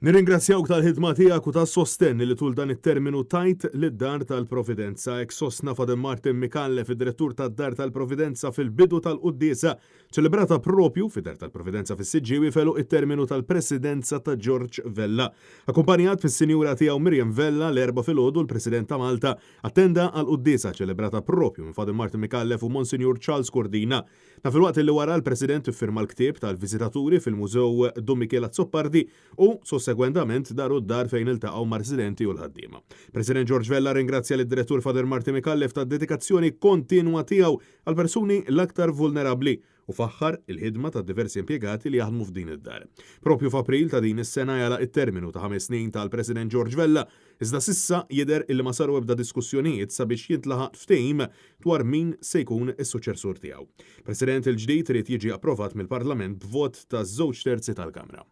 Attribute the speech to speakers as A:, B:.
A: Nirringrazzjawk tal-ħidma tiegħek u tas-sostenn li tul dan it-terminu tajt lid-Dar tal-Providenza, hekk sostna Father Martin Micallef, id-Direttur tad-Dar tal-Providenza fil-bidu tal-quddiesa ċelebrata propju fid-Dar tal-Providenza fis-Siġġiewi f'għeluq it-terminu tal-Presidenza ta' George Vella. Akkumpanjat mis-Sinjura tiegħu Miriam Vella l-Erbgħa filgħodu l-President ta' Malta attenda għall-quddiesa ċelebrata propju minn Father Martin Micallef u Monsinjur Charles Cordina. Dan filwaqt li wara l-President iffirma l-ktieb tal-viżitaturi fil-Mużew Dun Mikiel Azzopardi u sussegwentament daru d-dar fejn iltaqgħu mar-residenti u l-ħaddiema. President George Vella rringrazzja lid-Direttur Father Marty Micallef tad-dedikazzjoni kontinwa tiegħu għall-persuni l-aktar vulnerabbli u faħħar il-ħidma tad-diversi impjegati li jaħdmu f'din id-dar. Propju f'April ta' din is-sena jagħlaq it-terminu ta' ħames snin tal-President George Vella, iżda s'issa jidher illi ma saru ebda diskussjonijiet sabiex jintlaħaq ftehim dwar min se jkun is-suċċessur tiegħu. President il-ġdid irid jiġi approvat mill-Parlament b'vot ta' żewġ terzi tal-Kamra.